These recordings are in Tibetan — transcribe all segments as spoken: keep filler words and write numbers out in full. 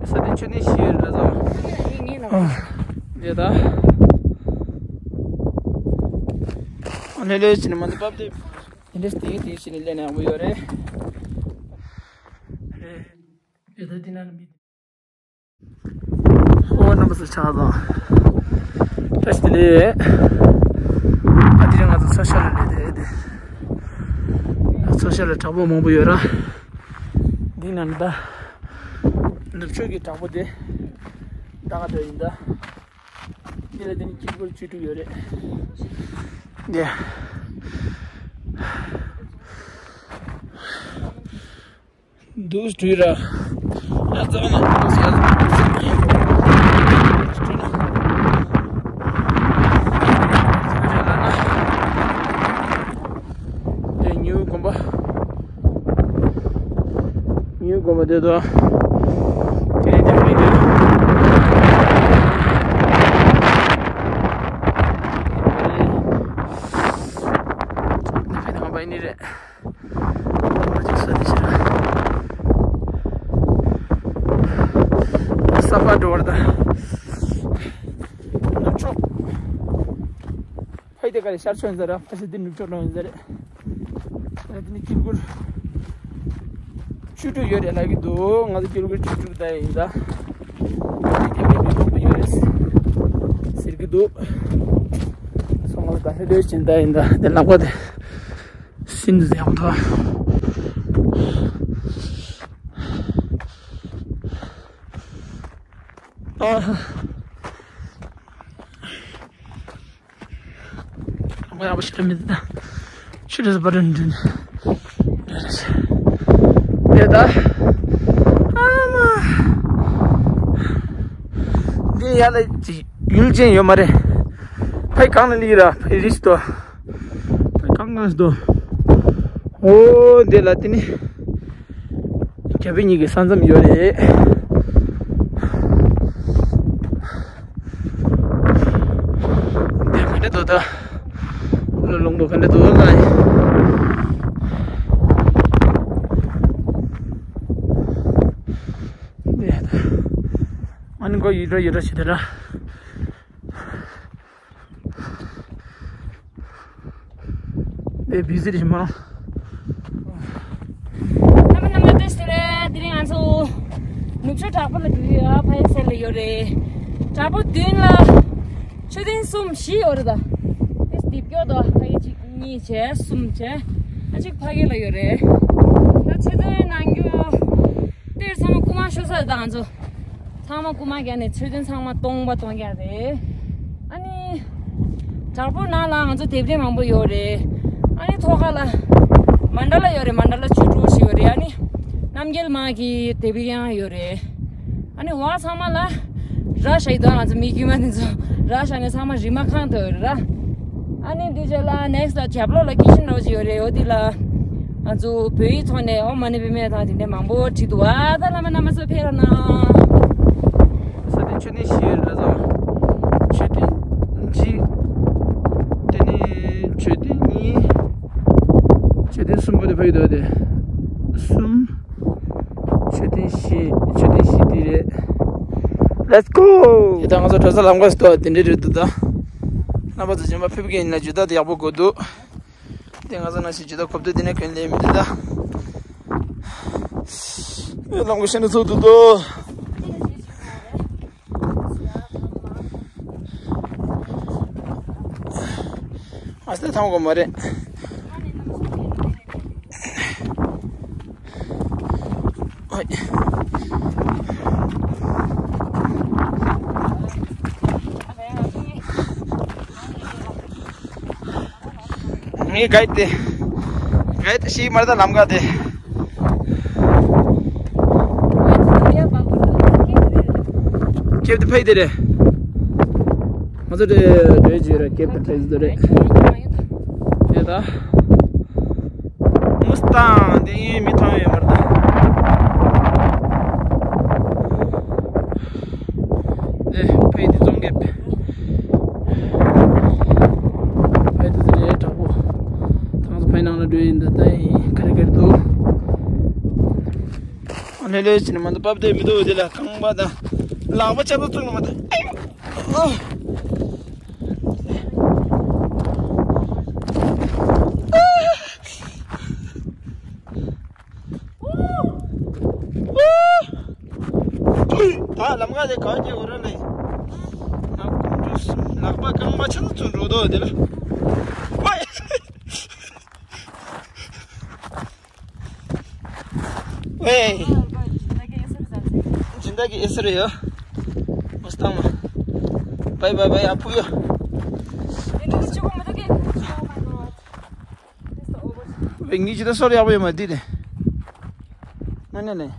ས་དེ་མཆོད་རྟེན་བཞི་ཡོད་རེད་ད། ཨ། དེ་ད། ཨ་ལེ་ལེ་བྱས་ནས་མ་འདི་བབས་ཏེ། དེ་འདྲས་དེ་དེ་བྱས་ནས་ལེན་ཡག་པོ་ཡོད་རེད། རེད། དེ་ད་དེ་ན་མི། ཨོ་རྣམ་པ་ཚོ་ཆགས་སོང་། བཀྲ་ཤིས་བདེ་ལེགས། ཨ་དེ་རིང་ང་ཚོ་མཚོ་ཤར་ལ་སླེབས་ཏེ། མཚོ་ཤར་ལ་བྲག་ཕུག་མང་པོ་ཡོད་ར། འདི་ན་ད། ནུབ་ཕྱོགས་ཀྱི་བྲག་ཕུག་དེ། ད་ག་འདྲ་ཡིན་ད། འདི་ལ་དེ་ནི་དཀྱིལ་འཁོར་བཅུ་དྲུག་ཡོད་རེད། འདི། འདུག་སྤྲུལ་ར། ཡ་རྩ་བ་ན་འདུག་ཟེར་ཡ། དེ་ཉིའུ་དགོན་པ། ཉིའུ་དགོན་པ་དེ་དང་། དེ་ནས་དེ་མི་འདུག་ནམ་མཁའི་ནང་པ་ཡིན་ནི་རེད། ས་པ་འགྲོ་བར་ད། ནུབ་ཕྱོགས། ཕ་ཡི་དེ་ག་རེ་ཤར་ཕྱོགས་ཡིན་ས་ར། ཕ་ཤི་དེ་ནུབ་ཕྱོགས་ནང་ཡིན་ས་རེད། ད་དེ་ནི་དཀྱིལ་འཁོར་བཅུ་དྲུག་ཡོད་རེད་ལབ་ཀྱི་འདུག་ང་ཚོ་དཀྱིལ་འཁོར་བཅུ་དྲུག་ད་ཡིན་ད། དེ་ག་མི་མཐོང་པོ་ཡོད་རེད་ཟེར་གྱི་འདུག་སོང་ང་ད་ཧེ་ལོས་ཕྱིན་ད་ཡིན་ད། དེ་ལག་པ་དེ། སིན་ཟེར་ཡང་ཐོག་ཨ། ང་ཡག་པོ་ཞིག་མི་འདུག་ད། ཆུ་རེས་པ་རེ་འདྲ་རེད། དེ་ད། ཨ་མ། འདི་ཡ་ལ་ཡུལ་ཅན་ཡོད་མ་རེད། ཕའི་གང་ལ་ལི་ར་ཕའི་རིས་ཏོ། ཕའི་གང་གང་ཞིག་ཏོ། ཨོ་འདི་ལ་དེ་ནི། རྒྱ་བོད་གཉིས་ཀྱི་ས་མཚམས་ཡོད་རེད། འདི་ག་འདྲ་འདུག་ད། ལོ་ལུང་པ་ག་འདྲ་འདུག་ལ། འདི་ད། ཨ་ནི་གོ་ཡུལ་ར་ཡུལ་ར་ཞིག་དེ་ར། དེ་བི་ཟི་རེད་མ། རྣམ་པ་རྣམ་པ་བཀྲ་ཤིས་བདེ་ལེགས། དེ་རིང་ང་ཚོ་ནུབ་ཕྱོགས་བྲག་ཕུག་ལ་འགྲོ་གི་ཡོད། ཕ་ཡི་སེལ་ལ་ཡོད་རེད། བྲག་ཕུག་མདུན་ལ་མཆོད་རྟེན་གསུམ་བཞི་ཡོད་རེད་ད། དེ་སྟིབ་སྐྱོ་དོ། ཕ་ཡི་གཅིག་གཉིས་བྱས་གསུམ་བྱས། ཨ་གཅིག་ཕ་གི་ལ་ཡོད་རེད། ད་མཆོད་རྟེན་ནང་རྒྱུ་གཏེར་ཚང་མ་རྐུ་མ་ཤོར་ས་རེད་ད་ང་ཚོ། ཚང་མ་རྐུ་མ་བརྒྱབ་ནས་མཆོད་རྟེན་ཚང་མ་སྟོང་པ་སྟོང་རྒྱག་རེད། ཨ་ནི། བྲག་ཕུག་ནང་ལ་ང་ཚོ་དེབ་རིས་མང་པོ་ཡོད་རེད། ཨ་ནི་ཐོག་ཁ་ལ། མན་ཌ་ལ་ཡོད་རེད། མན་ཌ་ལ་བཅུ་དྲུག་ཞིག་ཡོད་རེད། ཨ་ནི། རྣམ་རྒྱལ་མ་གི་དེབ་རིས་ཡང་ཡོད་རེད། ཨ་ནི་འོག་ཚང་མ་ལ། ར་ཤ་ཡི་དོ། ང་ཚོ་མི་དཀྱུས་མ་དེ་ཚོ་ར་ཤ་ནས་ཚང་མ་རི་མ་ཁང་དུ་ཡོད་རེད་ར། ཨ་ནི་འདི་རྗེས་ལ་ནེག་སི་ལ་རྒྱབ་ལོགས་ལ་ཀི་ཆེན་འདྲ་བོ་ཅིག་ཡོད་རེད། འོ་འདི་ལ་ང་ཚོ་བོད་ཡིག་ཐོག་ནས་ཨོཾ་མ་ཎི་པདྨེ་དང་དེ་འདྲ་མང་པོ་བྲིས་འདུག་ཨ་ད་བླ་མ་རྣམ་པ་ཚོ་ཕེབས་རོགས་གནང་། ས་དེ་མཆོད་རྟེན་བཞི་ཡོད་རེད་ལ། མཆོད་རྟེན་གཅིག་དེ་ནས་མཆོད་རྟེན་གཉིས། མཆོད་རྟེན་གསུམ་པོ་དེ་ཕ་ཡི་དོ་དེ། གསུམ། མཆོད་རྟེན་བཞི། མཆོད་རྟེན་བཞི་དེ་རེད། Let's go! ཡ་ད་ང་ཚོ་འགྲོ་ས་ལམ་ཁ་ཞིག་འདུག་དེ་འདྲ་རེད་འདུག་ད། རྣམ་པ་ཚོ་རྗེས་མ་ཕེབས་མཁན་ཡིན་ན་ཇུ་ད་དེ་ཡག་པོ་དགོས་འདུག་དེ་ང་ཚོ་ནང་བཞིན་ཇུ་ད་གོ་བསྡད་དེ་ནས་གོན་ལེ་མི་འདུག་ད། ཨེ་ལམ་ཁ་ཤིན་ཏུ་ཚོགས་འདུག་དོ། ཨ་སྟེ་ཐང་གོ་མ་རེད། ཨོ། ངའི་གའི་ཏེ། གའི་ཏེ་ཤི་མར་ད་ལམ་ག་ཏེ། ཀེབ་ཏེ་ཕའི་ཏེ་རེད། ང་ཚོ་དེ་རེད་ཅི་རེད། ཀེབ་ཏེ་ཕའི་ཏེ་རེད། དེ་ད། མུ་སི་ཏང་དེ་ཡིན་མི་ཐང་ཡོད་མར་ད། དེ་ཕའི་ཏེ་ཙོང་ཀེབ། ཕའི་ཏེ་ཟེར་ཡས་དྲག་པོ། ཐང་སོ་ཕའི་ནང་ལ་འགྲོ་ཡིན་ད་ད་ཡིན་ཁ་རི་ཁ་རི་འདུག་ལྷོད་ལྷོད་བྱས་ནས་མ་འདུག་པབ་དེ་མི་འདུག་དེ་ལ་རྐང་པ་དང་ལག་པ་ཆ་ཚང་བཙུགས་ནས་མ་འདུག་ད་ལམ་ཁ་དེ་ག་གི་འོ་ར་ལེ། ལག་པ་རྐང་པ་ཆ་ཚང་བཙུགས་འགྲོ་འདུག་དེ་ལ། ཝེ། སྦྱིན་བདག་གི་ཨེ་སར་ཡོད། མ་སྟངས་མ། བའི་བའི་བའི་ཨ་ཕུ་ཡོད། བའི་ངའི་ཇི་ལྟར་སོར་ཡག་པོ་ཡོད་མ་འདི་ནས། མ་ནས་ནས།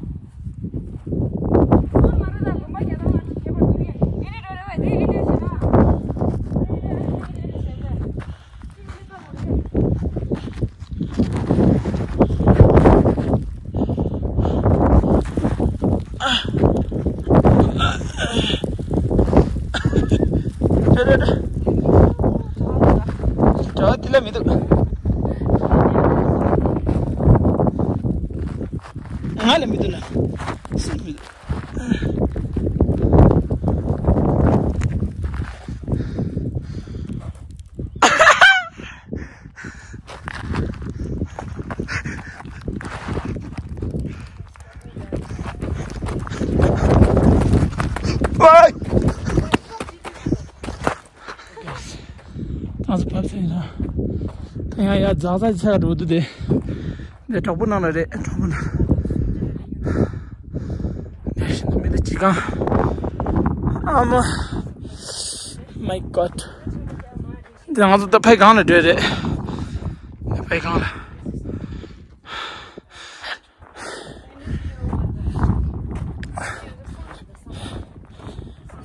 ད་དེ་ལ་མི་འདུག་ང་ལ་མི་འདུག་ན། སུ་མི་འདུག་ཨོའི། ཏང་སུ་ཕབ་ཚེ་ཡིན་ན། ད་ཡང་ཡ་རྫག་རྫག་ཆགས་འགྲོ་འདུག་དེ། འདི་གྲོགས་པོ་ནང་ལ་རེད་གྲོགས་པོ་ནང་། འདི་ཤིན་ཏུ་མི་འདི་ཅི་གང་། ཨ་མ། My God. འདི་ང་ཚོ་ད་ཕའི་གང་ལ་འགྲོ་རེད། ཕའི་གང་ལ།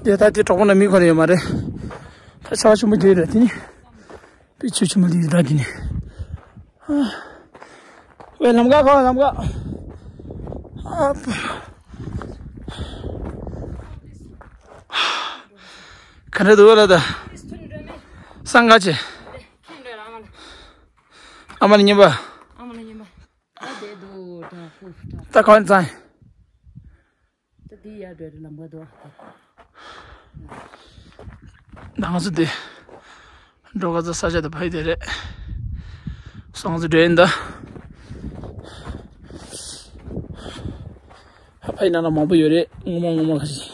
དེ་ལྟ་དེ་གྲོགས་པོ་ན་མི་ཁོ་རེ་ཡོད་མ་རེད། ད་ཆར་པ་ཆེན་པོ་དེ་རེད་དེ་ནི། པི་ཆུ་ཆེན་པོ་དེ་རེད་ད་དེ་ནི། ཨ། ཝེ་ལམ་ཁ་ཁ་ལམ་ཁ། ཨ། ག་འདྲ་འདུག་ལ་ད། སང་ག་ཆེ། ཨ་མ་ལ་ཉན་པ། ཨ་མ་ལ་ཉན་པ། ད་གང་ཙང་། ད་འདི་ཡར་འགྲོ་རེད་ལམ་ཁ་འདུག་ད་ང་ཚོ་འདི་འགྲོ་ག་ཚོད་ས་ཆ་དེ་ཕ་ཡི་དེ་རེད། སོང་ཚོ་འགྲོ་ཡིན་ད། ཕ་ཡི་ནང་ལ་མང་པོ་ཡོད་རེད་ངོ་མ་ངོ་མ་ག་ཞིག་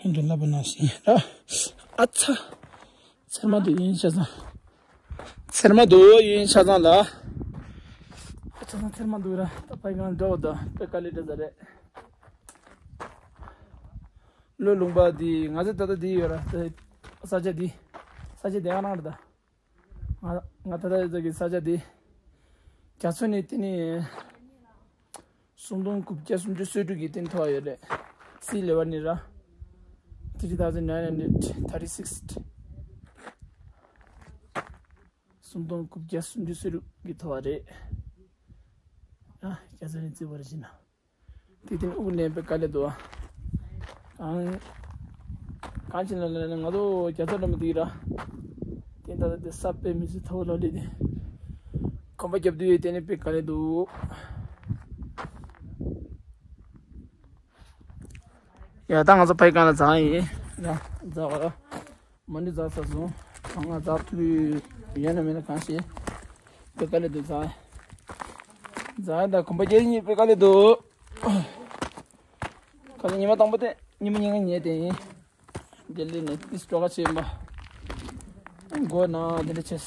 ཁོང་གི་ལབ་པ་ནང་བཞིན་ར། ཨ་ཚ། ཚེར་མ་འདུག་ཡིན་ཆ་ཚང་། ཚེར་མ་འདུག་ཡིན་ཆ་ཚང་ལ། ཨ་ཆ་ཚང་ཚེར་མ་འདུག་ར་ད་ཕ་གང་འདྲ་བོ་ད་དཔེ་དཀའ་ལས་འདྲ་ཟ་རེད། ལོ་ལུང་པ་འདི་ང་ཚོ་ད་ལྟ་འདི་ཡོད་ར་ད་ས་ཆ་འདི་ས་ཆ་འདི་ཨ་ནང་རེད་ད། ང་ང་ད་ལྟ་ཡོད་ཚད་ཀྱི་ས་ཆ་འདི་རྒྱ་མཚོ་ནས་དེ་ནས། སུམ་སྟོང་དགུ་བརྒྱ་སུམ་ཅུ་སོ་དྲུག་གི་སྟེང་མཐོ་བ་ཡོད་རེད། སི་ལེ་ཝལ་ནི་ར། Three thousand nine hundred thirty six. སུམ་སྟོང་དགུ་བརྒྱ་སུམ་ཅུ་སོ་དྲུག་གི་མཐོ་བ་རེད། ཨ་རྒྱ་མཚོ་ནས་བརྩི་བ་རེད་ཟེར་ན། དེ་དེ་ནི་དབུགས་ནས་དཔེ་དཀའ་ལས་འདུག་ཨ། གང་གང་ཕྱིན་ལ་ལ་ལ་ང་ཚོ་རྒྱ་མཚོ་འགྲམ་དེ་ར། དེ་ད་ལྟ་དེ་ས་དཔེ་མི་ཚེ་ཐོག་ལ་ལས་དེ། གོམ་པ་རྒྱབ་དུས་དེ་ནི་དཔེ་དཀའ་ལས་འདུག་ཡ་ད་ང་ཚོ་ཕའི་གང་ལ་འཛག་ཡིན། ཡ་འཛག་བ་ར། མ་ཎི་འཛག་ཚར་སོང་། ང་འཛག་ཐུབ་ཡོད་ན་མེད་ན་གང་ཤེས། དཔེ་དཀའ་ལས་འདུག་འཛག་འཛག་ད་གོམ་པ་རྒྱག་ཡིན་དཔེ་དཀའ་ལས་འདུག་ག་ལ་ཉི་མ་དང་པོ་དེ་ཉི་མ་ཉིན་གང་ཉལ་དེ་ཡིན། དེ་ལས་ནས་ཏིས་སྤྲོ་ག་བྱེད་པ། མགོ་ན་དེ་འདྲ་བྱས།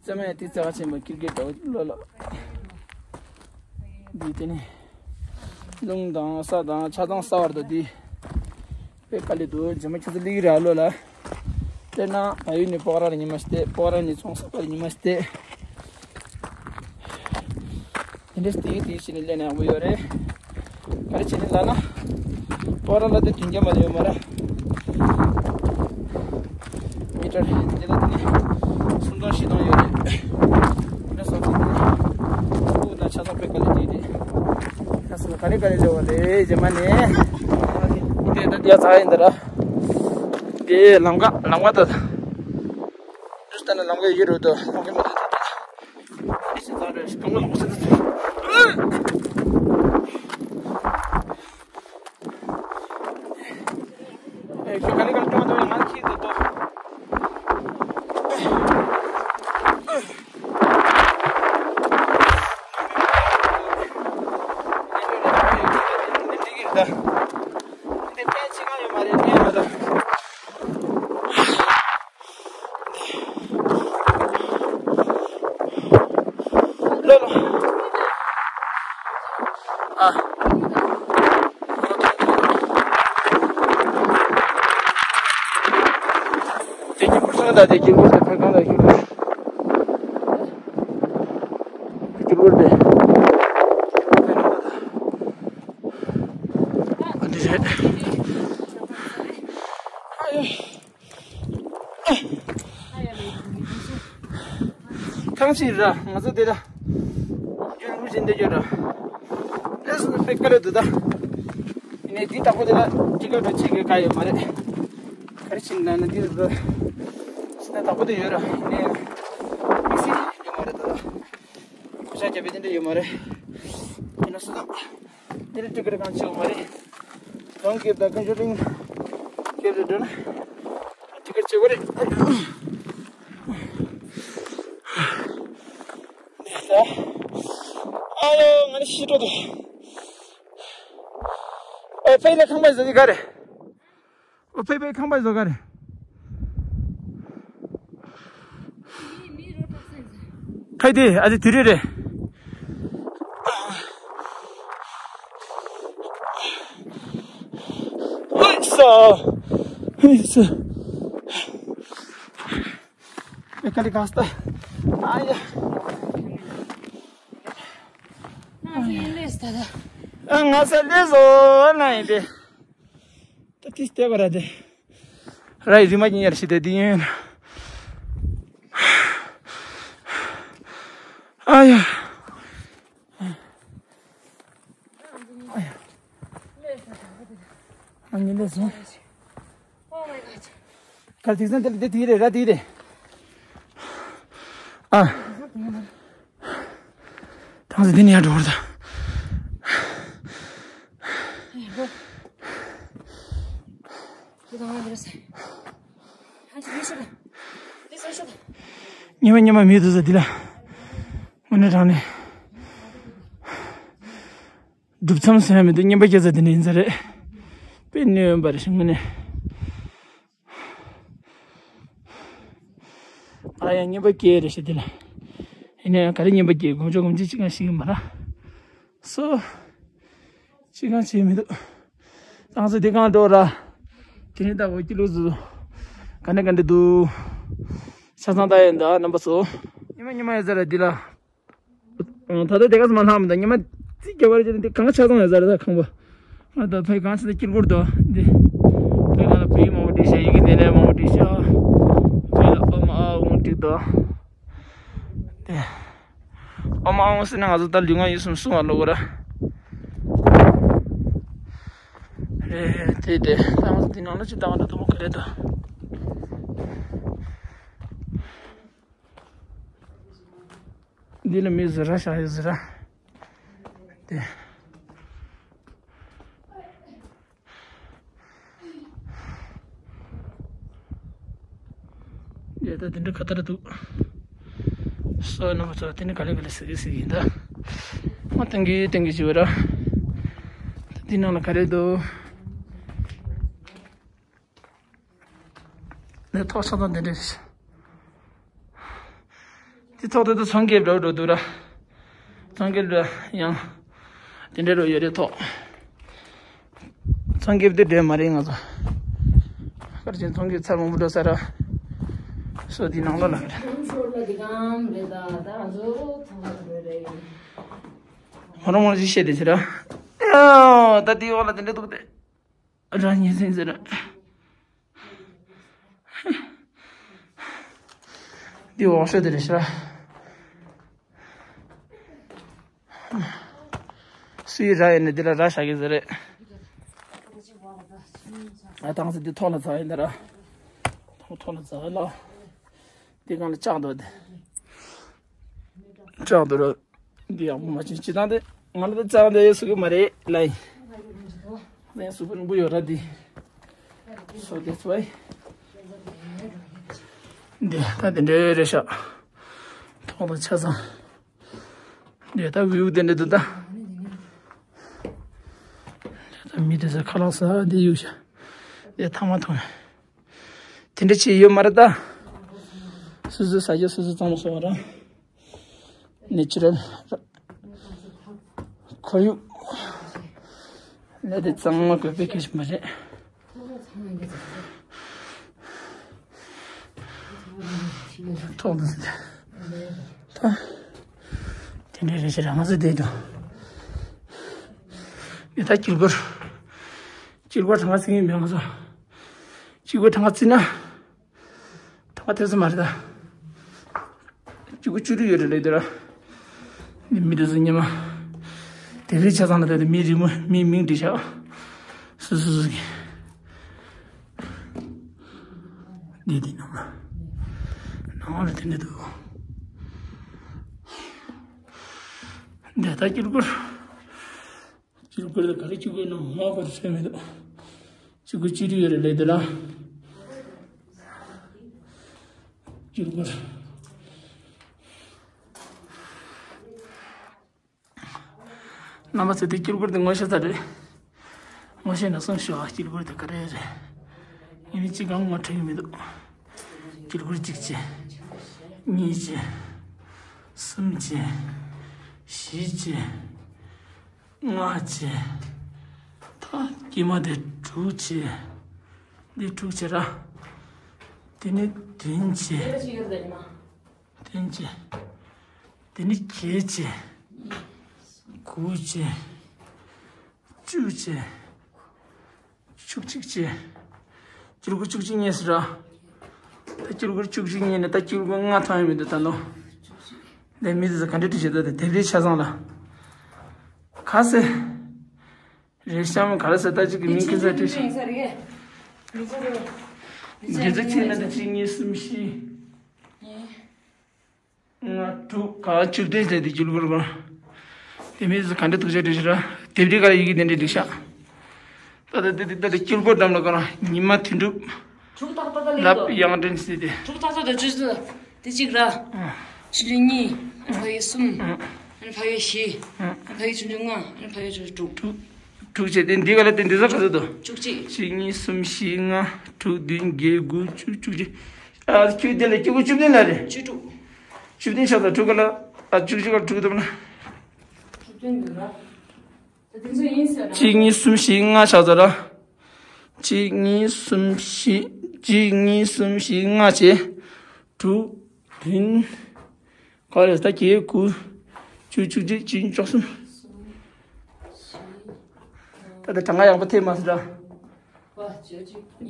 རྩེད་མོ་ཡང་ཏིས་རྩེ་ག་བྱེད་པ་ཀིར་ཀེར་འདྲ་བོ་ལོ་ལ། འདི་དེ་ནས། རླུང་དང་ས་དང་ཆ་ཚང་ས་བར་དུ་འདི། དཔེ་དཀའ་ལས་འདུག་རྗེས་མ་ཁྱོད་ཚོ་སླེབས་ཀྱི་རེད་ཨ་ལོ་ལ། དཔེར་ན་བལ་ཡུལ་ནས་སྤོག་ར་ལ་ཉི་མ་ཞིག་བལྟས་སྤོག་ར་ནས་ཚོང་ས་པ་ལ་ཉི་མ་ཞིག་བལྟས། དེ་འདྲས་དེའི་དེའི་ཕྱི་ནས་ལས་ན་ཡག་པོ་ཡོད་རེད། ག་རེ་བྱས་ནས་ལབ་ན། སྤོག་ར་ལ་དེ་དུས་འགྱངས་མ་ལ་ཡོད་མ་ར། མི་ཊར་དེ་ལ་དེ་ནས་སུམ་སྟོང་བཞི་སྟོང་ཡོད་རེད། དེ་འདྲ་སོང་ཙང་དེ་ནས་སྤོག་དང་ཆ་ཚང་དཔེ་དཀའ་ལས་དེ་རེད། ད་སོང་ག་རེ་ག་རེ་ལས་བ་རེད་རྗེས་མ་ནས། དེ་ད་རྒྱ་ཚ་ཡིན་ད་ར། དེ་ལམ་ཁ་ལམ་ཁ་ད། ཏུས་ལྟ་ན་ལམ་ཁ་ཡོད་རེད་དོ་ལམ་ཁ་མི་འདུག་ད་ད། ཨེ་ཤི་ད་རེད་ཤི་གང་ག་ལོག་ས་ད་ཚུ། ག་ལེ་ག་ལེ་ཀྲོང་ཏོ་ང་ཁྱི་དུ་ཏོ། འདི་ཕན་ཅི་གང་ཡོད་མ་རེད་ཉན་མ་ད། ལོ་ལོ། ཨ། དེ་གི་པུར་སང་ད་དེ་གི་པུར་དེ་ཕན་གང་ད་གི་པུར། གི་པུར་དེ། ཨ་འདི་རེད། ཨ་ཡོ། ཐང་ཆད་ར་ང་ཚོ་དེ་ལ་རྒྱུན་རུ་བཞིན་དེ་རྒྱུ་ར་ཨེ་སུ་ཕེ་ཀ་ལེ་དུ་ད། ཡིན་ནའི་འདི་དག་པོ་དེ་ལ་ཅི་ག་འགྲོ་ཆེ་གི་ཀ་ཡོད་མ་རེད། ག་རེ་ཕྱིན་ན་ན་འདི་རུ་སི་ན་དག་པོ་དེ་ཡོད་ར་ཡིན་ནའི་མི་སི་ཡོད་མ་རེད་ད། ཁོ་ཤ་རྒྱབ་པའི་དེ་འདྲ་ཡོད་མ་རེད། ཡིན་ན་སུ་དང་། དེ་ལ་ཏི་ཀེ་ཊི་གང་བྱེད་དགོས་མ་རེད། རང་སྐྱེབས་དང་ཀུན་སྤྱོད་རིང་སྐྱེབས་རེ་འགྲོ་ན་ཏི་ཀེ་ཊི་བྱེད་དགོས་རེད། ཨ་ལོ་ང་ནི་ཤི་འགྲོ་འདུག་ཨོ་ཕེ་ལ་ཁང་པ་ཟ་ནི་ག་རེད། ཨོ་ཕེ་ཕེ་ཁང་པ་ཟ་ག་རེད། ཁ་དེ་ཨ་ཅེ་དུས་རེད་རེད། ཧོꯏ་སོ། ཧོꯏ་སོ། ཨེ་ཀ་ལི་གང་སྟ། ཨ་ཡ། ང་ཚོ་ཡིན་ལེས་ད་ད། ཨ་ང་ཚོ་ལེས་ཟོ་ན་ཡིན་ཏེ། ད་ཏིས་ཏེ་བ་ར་དེ། ར་ཡི་རི་མ་ཉི་ཉར་ཤི་དེ་དེ་ཡིན། ཨ་ཡ། ཨ་ཡ། ཨ་ཉི་ལེ་སོང་། གལ་ཏིག་སན་དེ་དེ་དེ་རེད་ར་དེ་རེད། ཨ། ཐང་སི་འདི་ནས་ཡར་འགྲོ་བར་ད། ཉི་མ་ཉི་མ་མི་འདུག་ས་འདི་ལ། དངོས་གནས་དྲང་གནས། སྒྲུབ་མཚམས་ཟེར་ཡ་མི་འདུག་རྔན་པ་སྐྱེ་ས་འདི་ནས་ཡིན་ས་རེད། དཔེ་གནོད་ཡོད་པ་རེད་ཤི་དངོས་གནས། ང་ཡང་རྔན་པ་སྐྱེས་རེད་ཤི་དེ་ལ། ཡིན་ན་ཡང་ག་རེ་རྔན་པ་སྐྱེས་གོམ་ཆོག་གོམ་ཆོག་ཅི་གང་ཤེས་ཀྱི་མ་རེད། སོ། ཅི་གང་བྱེད་མི་འདུག་རང་ཚོ་དེ་གང་འགྲོ་ར། དེ་ནས་ད་འོ་ཀི་ལོ་ཟུ། ག་ནས་ག་འདྲ་འདུག་ཆ་ཚང་ལྟ་ཡིན་ད་རྣམ་པ་ཚོ། ཉི་མ་ཉི་མ་ཡོད་ས་རེད་འདི་ལ། ད་ལྟ་དེ་ག་ཙམ་མ་ལྷག་མི་འདུག་ཉི་མ་རྩིས་རྒྱབ་པ་རེད་ཅེ་འདི་གང་ཆ་ཚང་ཡོད་ས་རེད་ད་ཁང་པ། ང་ད་ཕའི་གང་ཆེ་ད་དཀྱིལ་འཁོར་དུ་འདི། ཕའི་ལ་ལ་བོད་ཡིག་མང་པོ་བྲིས་ཤག་ཡི་གེ་འདི་ནས་མང་པོ་བྲིས་ཤག་ཕའི་ལ་ཨོ་མ་ཨ་འོང་བྲིས་དང་། དེ། ཨོ་མ་ཨ་འོང་ཟེར་ན་ང་ཚོ་ད་ལུས་ངག་ཡིད་གསུམ་སྲུང་བ་ལོ་གོ་ར། རེད་དེ་དེ་ད་ང་ཚོ་འདི་ནང་ལ་ཅི་བཏང་བ་འདྲ་དུ་མོ་ག་རེ་དང་། འདི་ལ་མི་ཟི་ར་ཤ་ཡི་ཟི་ར། དེ། ཡ་ད་དེ་འདྲ་ག་ལྟར་འདུག་སོ་ན་མ་ཚོ་དེ་ནི་ག་ལེ་ག་ལེ་ཟི་གི་ཟི་གི་ཡིན་ད། མ་ཏང་གི་ཏང་གི་ཞུ་བ་ར། ད་འདི་ནང་ལ་ག་རེ་འདུག་ནས་ཐོག་ཆ་ཚང་དེ་འདྲས། དེ་ཐོག་དེ་དུ་ཚོང་རྒྱབ་འགྲོ་འགྲོ་འདུག་ར། ཚོང་རྒྱབ་འགྲོ་ཡང་། དེ་འདྲས་འགྲོ་ཡོད་རེད་ཐོག་ཚོང་རྒྱབ་དེ་འདྲས་མ་རེད་ང་ཚོ། གར་ཅན་ཚོང་རྒྱབ་ཚར་མང་པོ་འགྲོ་ས་ར། སོ་དེ་ནང་ལོ་ལ་རེད། ཧོ་རོ་མོ་ཞིག་བཤད་དེ་ཟེར་ར། ཨ་ད་དེའི་འོག་ལ་དེ་འདྲས་འདུག་སྟེ། རང་ཉིད་ཟིན་ཟེར། འདི་འོག་ཤོད་དེ་རེད་ཤག་སུའི་ར་ཡིན་ན་འདི་ལ་ར་བཞག་གི་ཟེར་རེད། ཨ་ཐང་སི་འདི་ཐོག་ལ་འཛག་ཡིན་ད་ར། ཐོག་ཐོག་ལ་འཛག་ལ། འདི་སྒང་ལ་ལྕགས་འདུག་དེ། ལྕགས་འདུག་ར། འདི་ཡག་པོ་མ་བྱུང་། སྤྱིར་བཏང་དེ་ང་ལ་ད་ལྕགས་འདི་སུ་གི་མ་རེད་ལ་ཡིན། ལན་སུ་པུ་རིང་པོ་ཡོད་ར་འདི། So that's why. འདི་ད་དེ་འདྲ་རེད་ཤག་ཐོག་ཏུ་ཆ་ཚང་། འདི་ད་བིའུ་དེ་འདྲ་འདུག་ད། ད་མི་དེ་ཚོ་ཁ་ལག་ཟ་འདི་ཡོད་ཤག་འདི་ཐང་མ་ཐོང་། དེ་འདྲ་ཅིག་ཡོད་མ་རེད་ད། སོ་སོའི་ཟ་རྒྱུ་སོ་སོས་གཙང་མ་བཟོ་བ་རང་། ནེ་ཅུ་རལ། ཁོར་ཡུག་ལས་དེ་གཙང་མ་དགོས་པའི་སྐད་ཆ་མ་རེད། ཐོག་ཏུ་ཟེར། ད། དེ་འདྲའི་རེ་ཞིག་རང་ཚོ་བསྡད་འདུག་འདི་ད་དཀྱིལ་འཁོར། དཀྱིལ་འཁོར་ཐང་ག་བརྩི་གི་མེད་ང་ཚོ། དཀྱིལ་འཁོར་ཐང་ག་བརྩིས་ན། ཐང་ག་དེ་ཚོ་མ་རེད་ད། དཀྱིལ་འཁོར་བཅུ་དྲུག་ཡོད་རེད་ལབ་འདུག་ར། མི་དེ་ཚོ་སྙེ་མ། དེ་རིང་ཆ་ཚང་ལ་ད་དེ་མི་རི་མོ་མི་མིང་བྲིས་ཤག་སོ་སོ་སོ་གི། འདི་དེ་ནང་ལ། ནང་ལ་དེ་འདྲ་འདུག་འདི་ད་དཀྱིལ་འཁོར། དཀྱིལ་འཁོར་ལ་ག་རེ་དཀྱིལ་འཁོར་ནང་ངོ་ག་རེ་ཟེར་མི་འདུག་དཀྱིལ་འཁོར་བཅུ་དྲུག་ཡོད་རེད་ལབ་འདུག་ར། དཀྱིལ་འཁོར། རྣམ་པ་ཚོས་དེ་དཀྱིལ་འཁོར་དེ་ངོ་ཤེས་ས་རེད། ངོ་ཤེས་ན་གསུངས་ཤོག་དཀྱིལ་འཁོར་དེ་ག་རེ་རེད། ཡིན་ནའི་གཅིག་གང་ངོ་འཕྲོད་ཀྱི་མི་འདུག་དཀྱིལ་འཁོར་གཅིག་བྱས། གཉིས་བྱས། གསུམ་བྱས། བཞི་བྱས། ལྔ་བྱས། ད་དཀྱིལ་མ་དེ་དྲུག་བྱས། འདི་དྲུག་བྱས་ར། དེ་ནས་བདུན་བྱས། བདུན་བྱས། དེ་ནས་བརྒྱད་བྱས། དགུ་བྱས། བཅུ་བྱས། བཅུ་གཅིག་བྱས། དཀྱིལ་འཁོར་བཅུ་གཅིག་རྙེད་སོང་ར། ད་དཀྱིལ་འཁོར་བཅུ་གཅིག་རྙེད་ནས་ད་དཀྱིལ་འཁོར་ལྔ་ཐོན་ཡོད་མི་འདུག་ད་ནོ། འདི་མི་དེ་ཚོ་ག་འདྲ་བྲིས་བྱས་ད་དེ་དེབ་རིའི་ཆ་ཚང་ལ། ག་ཟེ། རེ་ཤམ་ག་རེ་ཟེ་ད་ཅིག་གི་མིང་ཁྱེད་ཚོས་བྲིས་ཤག་འདི་ཚོ་ཁྱེད་ན་ད་གཅིག་གཉིས་གསུམ་བཞི། ལྔ་དྲུག་ག་བཅུ་བདུན་ཟེར་དེ་དཀྱིལ་འཁོར་བར། དེ་མིན་ག་འདྲ་ཐུགས་རྗེ་བྲིས་ཤག་ར། དེབ་རིའི་ཁ་ལ་ཡི་གེ་དེ་འདྲ་བྲིས་ཤག་ད་ལྟ་དེ་དེ་ད་ལྟ་དཀྱིལ་འཁོར་འགྲམ་ལ་ག་ར་ཉི་མ་དོན་གྲུབ། དྲུག་ཏག་ཏག་ལབ་ཡོད་དོ། ལབ་ཡང་དྲན་སྲིད་དེ། དྲུག་ཏག་ཏག་དེ་བཅུ་དེ་གཅིག་ར། ཨ། ཆུང་ཆུང་གཉིས། ཨ། ཕ་གི་གསུམ། ཨ། ཨ་ནི་ཕ་གི་བཞི། ཨ། ཨ་ནི་ཕ་གི་ཆུང་ཆུང་ལྔ། ཨ་ནི་ཕ་གི་ཆུང་ཆུང་དྲུག་དྲུག་བྱས་ཏེ་འདི་ག་ལ་དེ་འདི་ཚོ་ག་ཚོད་དོ། བཅུ་གཅིག་བཅུ་གཉིས་གསུམ་བཞི་ལྔ་དྲུག་བདུན་བརྒྱད་དགུ་བཅུ་བཅུ་གཅིག་ཨ་ཁྱོད་དེ་ལ་སྐྱེ་དགུ་བཅུ་བདུན་ལ་རེད། བཅུ་དྲུག་བཅུ་བདུན་ཆགས་ཚར་དྲུག་ག་ལ། ཨ་བཅུ་གཅིག་ག་ལ་དྲུག་འདུག་ན། བཅུ་བདུན་འདུག་ར། ད་དེ་ཚོ་ཡིན་ཟེར་ན། གཅིག་གཉིས་གསུམ་བཞི་ལྔ་ཆགས་ཚར་ར། གཅིག་གཉིས་གསུམ་བཞི། གཅིག་གཉིས་གསུམ་བཞི་ལྔ་བྱས། དྲུག་བདུན། ག་རེ་ད་བརྒྱད་དགུ། བཅུ་བཅུ་གཅིག་བཅུ་གཉིས་བཅུ་གསུམ། ད་ལྟ་གྲངས་ཀ་ཡག་པོ་ཐེབས་མ་སོང་ད།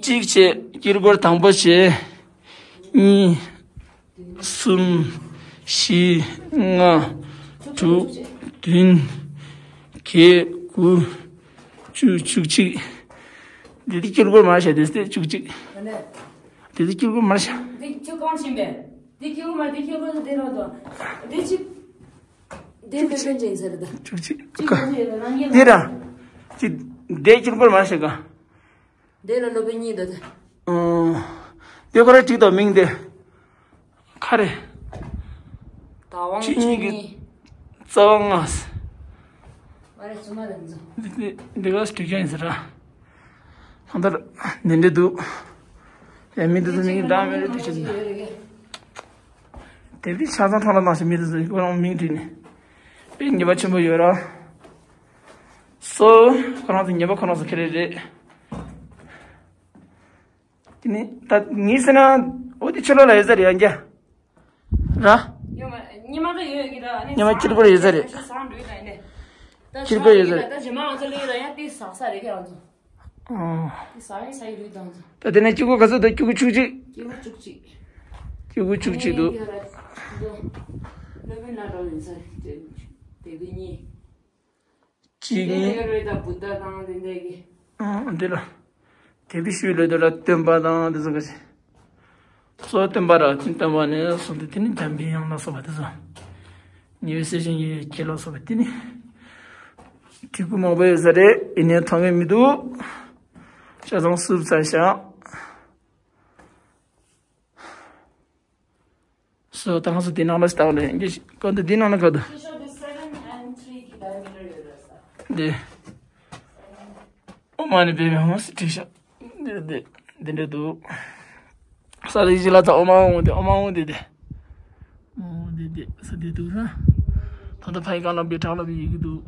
གཅིག་བྱས་དཀྱིལ་འཁོར་དང་པོ་བྱས། གཉིས། གསུམ། བཞི། ལྔ། དྲུག་བདུན། བརྒྱད། དགུ། བཅུ། བཅུ་གཅིག་འདི་དེ་དཀྱིལ་འཁོར་མར་བྱས་དེ་སྟེ་བཅུ་གཅིག་འདི་དེ་དཀྱིལ་འཁོར་མར་བྱས། འདི་ཁྱོད་གང་ཕྱིན་པས། འདི་དཀྱིལ་འཁོར་མར་འདི་དཀྱིལ་འཁོར་དེ་རོ་དོ། འདི་ཅི། འདི་བཅུ་གཅིག་ཅན་ཟེར་ད། བཅུ་གཅིག་འདི་ར། ཅི། འདི་དཀྱིལ་འཁོར་མར་བྱས་ག་འདི་ལ་སློབ་དཔོན་གཉིས་འདུག་སྟེ། ཨོ། དེ་ཁོ་ར་གཅིག་དང་མིང་དེ། ཁ་རེ། ད་དབང་ཆོས་གཉིས་ཀྱི་གཉིས། རྩ་བ་ལྔ། མ་རེད་རྩོམ་པ་རེད་འཛོ། འདི་འདི་འདི་ག་སྤྲུལ་སྐྱོན་ཡིན་ཟེར་ར། ལྷང་ལྟར་ནན་འདྲེ་འདུག་ཡ་མི་འདི་ཚོ་མིང་འདྲ་མི་རེད་དེ་ཆེ་འདི། དེ་དུས་ཆ་ཚང་ཁྲོམ་ལ་ནང་བཞིན་མི་འདི་ཚོ་ཁོ་རང་མིང་བྲིས་ནས། དཔེ་ཉེས་པ་ཆེན་པོ་ཡོད་ར། སོ། ཁོ་རང་ཚོ་ཉེས་པ་ཁོ་རང་ཚོ་ཁེ་རེ་རེད། དེ་ནི་ད་ངས་ཟེར་ན་འོ་དེ་ཕྱི་ལོགས་ལ་ཡོད་ས་རེད་ཡང་རྒྱ། ར། ཉི་མ་ཉི་མ་ད་ཡོད་ཀྱི་ར་ཨ་ནི་ཉི་མ་སྐྱིད་པོ་ཡོད་ས་རེད། ད་སང་འགྲོ་ཡི་ད་ཡིན་ནས། ད་སྐྱིད་པོ་ཡོད་ས་རེད། ད་རྗེས་མ་ང་ཚོ་ལས་ལ་ཡང་དེ་ཟག་ས་རེད་ཀྱི་ང་ཚོ། ཨོ། དེ་ཟག་ཡི་ས་ཡི་རུས་དང་ཚོ། ད་དེ་ནས་སྐྱིད་པོ་ག་ཚོད་འདུག་སྐྱིད་པོ་བཅུ་གཅིག་སྐྱིད་པོ་བཅུ་གཅིག་སྐྱིད་པོ་བཅུ་གཅིག་འདུག་སློབ་དཔོན་ལ་འགྲོ་ཡིན་ས་རེད་དེ་དེ་གི་གཉིས། གཅིག་གཉིས། དེ་ལ་བུདྡྷ་དང་དེ་འདྲ་གི། ཨང་འདི་ལ། དེ་བི་ཤུལ་ལོ་དེ་ལ་སྟོན་པ་དང་དེ་ཚོ་ག་ཚོད། གཙོ་བོ་སྟོན་པ་ར་ཅིན་སྟོན་པ་ནས་སོང་སྟེ་དེ་ནི་འཇམ་པའི་དབྱངས་ལ་སོགས་པ་དེ་ཚོ། ཉེ་བའི་སྲས་ཆེན་གྱི་སྐྱེས་ལ་སོགས་པ་དེ་ནི། དྲིལ་བུ་མང་པོ་ཡོད་ས་རེད་ཡིན་ནའི་མཐོང་གི་མི་འདུག་ཆ་ཚང་བསུབ་ཚར་ཤག་སོ་ད་ང་ཚོ་དེ་ནང་ལ་ལྟ་བ་ལས་ཀྱི་ག་འདི་འདི་ནང་ལ་ག་འདུག་འདི། ཨོ་མ་ནི་བེ་མི་ཧོ་སི་ཁྲིད་ཤག་འདི་འདི་འདི་འདྲ་འདུག་ས་ལི་ཇི་ལ་ད་ཨོ་མ་འོང་འདི་ཨོ་མ་འོང་འདི་འདི། འོང་འདི་འདི་ས་འདི་འདུག་ས། ད་ལྟ་ཕ་ཡི་གང་ལ་བི་གྲང་ལ་བི་ཡི་གི་འདུག་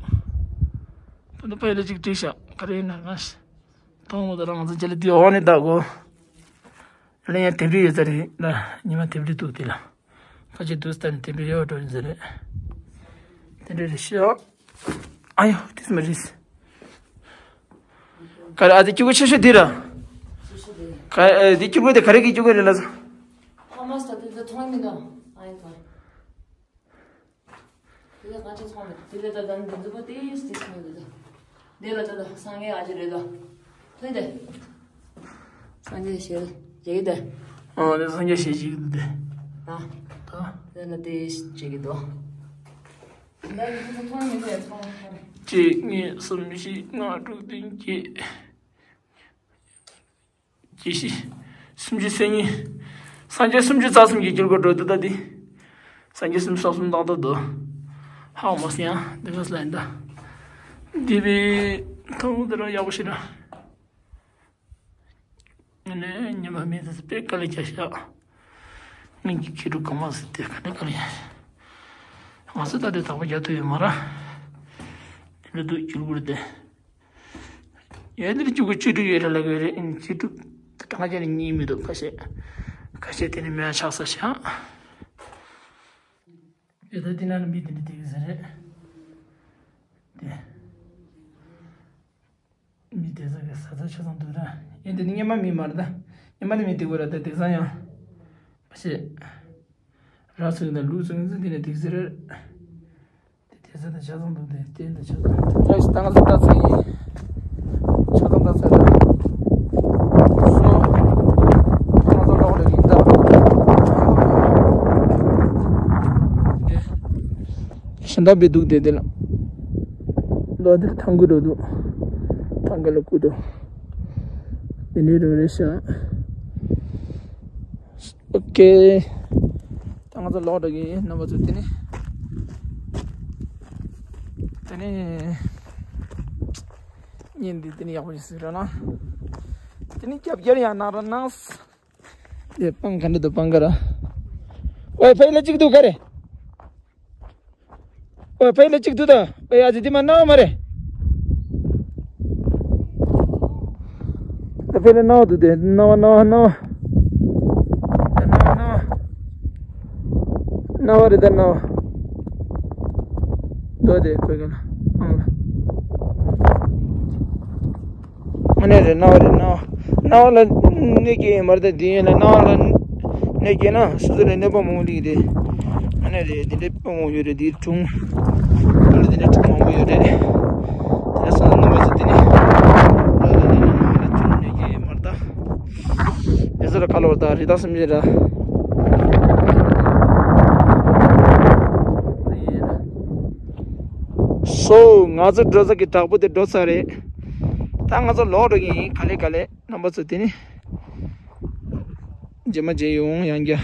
ད་ལྟ་ཕ་ཡི་ལ་ཅིག་ཁྲིད་ཤག་ག་རེ་ཡིན་ན་ང་ཤི། མཐོང་མོ་ད་རང་ཚོ་ཅི་ལ་འདི་འོག་ནས་ད་གོ་ལན་ཡང་དེབ་རི་ཡོད་ས་རེད་ལ། ཉི་མ་དེབ་རི་འདུག་དེ་ལ། ཁ་ཆེ་དུས་ལྟར་ནས་དེ་འདྲ་ཡོད་འགྲོ་ཡིན་ཟེར་རེད། དེ་འདྲ་རེད་ཤག་ཨ་ཡོ་དེ་མ་རེད། ག་རེ་ཨ་དེ་སྐྱུག་གུ་ཆེ་ཤོས་དེ་ར། ག་ཨ་དེ་སྐྱུག་གུ་དེ་ག་རེ་གི་སྐྱུག་གུ་རེད་ལ་ཟེར། ཧ་མ་སི་ད་དེ་ཚོ་མཐོང་མི་འདུག་ཨ་ཡོ་ག་དེ་ལ་ང་ཚོ་ཚང་མ་དེ་ལ་ད་ལྟ་འདི་ཚོ་པོ་དེ་ཡིས་དེ་སོང་འདི་ཚོ། དེ་ལ་ད་ལྟ་སངས་རྒྱས་ཨ་ཅེ་རེད་ད། ཐོས་དེ། སངས་རྒྱས་ཞེས་བྱེད་ཀྱི་དེ། ཨ་ནི་སངས་རྒྱས་ཞེས་བྱེད་ཀྱི་དེ། ཨ། ད། དེ་ལ་དེ་ཡིས་བྱེད་ཀྱི་འདུག་ད་འདི་ཚོ་མཐོང་མི་འདུག་མཐོང་མཐོང་། གཅིག་གཉིས་གསུམ་བཞི་ལྔ་དྲུག་བདུན་བརྒྱད། བརྒྱད་བཞི། སུམ་ཅུ་སོ་གཉིས། སངས་རྒྱས་སུམ་ཅུ་རྩ་གསུམ་གྱི་དཀྱིལ་འཁོར་འགྲོ་འདུག་ད་འདི། སངས་རྒྱས་སུམ་ཅུ་རྩ་གསུམ་དང་དུ་འདུག་ཧ་མ་སི་ཡང་འདི་ག་སླ་ཡིན་ད། འདི་བའི་ཐོག་འདི་ར་ཡག་པོ་ཞིག་ར། ངས་ནས་ཉི་མ་མེད་ཚེ་དཔེ་དཀའ་ལས་རྒྱག་ཤག་ངས་ཀྱི་ཁྱི་ཕྲུག་གང་མ་ཟིག་དེ་ག་ནས་དཀའ་ལས་ཡིན། ང་ཚོ་ད་དེ་དག་པ་རྒྱག་ཐུབ་ཡོད་མ་ར། འདི་འདུག་དཀྱིལ་འཁོར་དེ། ཡ་འདིར་བཅུ་དགུ་བཅུ་དྲུག་ཡོད་རེད་ལབ་ཀྱི་ཡོད་རེད། ཨིན་བཅུ་དྲུག་གང་ཅི་ནས་གཉིས་མི་འདུག་ཁ་ཤས། ཁ་ཤས་དེ་ནས་མེད་ཆགས་ས་ཤག་ཡོད་ད་དེ་ན་ལ་མི་དེ་འདྲ་དེ་གི་ཟེར་རེད། དེ། མི་དེ་ཚོ་གི་ས་ཚ་ཆ་ཚང་འདུག་ར། ཨིན་དེ་ནི་སྙེ་མ་མི་མ་རེད་ད། སྙེ་མ་ནི་མི་དེ་གོ་ར་ད་དེ་ཚང་ཡང་། ཁ་ཤས། ར་ཚུགས་ན་ལུག་ཚུགས་ན་དེ་ནས་དེ་གི་ཟེར་རེད། དེ་དེ་ཚོ་དང་ཆ་ཚང་འདུག་དེ་དེ་དང་ཆ་ཚང་། ཡ་ཞིག་ད་ང་ཚོ་ལྟ་ཚུལ་ཡིན། ཆ་ཚང་ལྟ་ཚུལ་རེད། སོ། ང་ཚོ་ལོག་རེད་ཡིན་ད། དེ། ཞིང་ཐང་པའི་འདུག་དེ་དེ་ལ། ལོ་དེར་ཐང་གུ་འགྲོ་འདུག་ཐང་གུ་ལ་སྐུ་འགྲོ། དེ་འདྲའི་རོ་རེད་ཤག་ཨོ་ཀེ། ད་ང་ཚོ་ལོག་འགྲོ་གི་ཡིན་རྣམ་པ་ཚོ། དེ་ནི། དེ་ནི། ཉིན་འདི་དེ་ནི་ཡག་པོ་ཞིག་ཟིག་ར་ན། དེ་ནི་རྒྱབ་རྒྱབ་ཡང་ན་ར་ནང་། དེ་སྤང་ག་འདྲ་འདུག་སྤང་ག་ར། ཝའི་ཕའི་ལ་གཅིག་འདུག་ག་རེ། ཝའི་ཕའི་ལ་གཅིག་འདུག་ད། ཝའི་ཨ་ཙི་དེ་མ་ནང་མ་རེད། ད་ཕེ་ལ་ནང་འདུག་དེ་ནང་ནང་ནང་ནང་ནང་རེད་ད་ནང་། འདུག་དེ་ཁོས་ག་ལ་ཨང་ལ། ཨ་ནི་རེད། རྣ་བ་རེད། རྣ་བ་རྣ་བ་ལ་གནོད་སྐྱེལ་ཡོད་མ་རེད། ད་འདི་ཡིན་ལ་རྣ་བ་ལ་གནོད་སྐྱེལ་ན་སོ་སོ་ལ་གནོད་པ་མང་པོ་སླེབས་ཀྱི་རེད། ཨ་ནི་རེད། འདི་འདྲའི་དཔེ་མང་པོ་ཡོད་རེད། འདིའི་སྒྲུང་། ཨ་ནི་འདི་འདྲའི་སྒྲུང་མང་པོ་ཡོད་རེད། དེ་ལ་སོང་ཙང་རྣམ་པ་ཚོ་འདི་ནི་རྣ་བ་ལ་རྣ་བ་ལ་ཅུང་གནོད་སྐྱེལ་ཡོད་མ་རེད་ད། དེ་ཚོ་ལ་ཁ་ལོ་ད་རི་དྭགས་སེམས་ཅན་ར། སོ། ང་ཚོ་འགྲོ་ས་གི་བྲག་ཕུག་དེ་འགྲོ་ཚར་རེད། ད་ང་ཚོ་ལོག་འགྲོ་གི་ཡིན། ག་ལེ་ག་ལེ། རྣམ་པ་ཚོ་དེ་ནི། རྗེས་མ་མཇལ་ཡོང་། ཡང་བསྐྱར།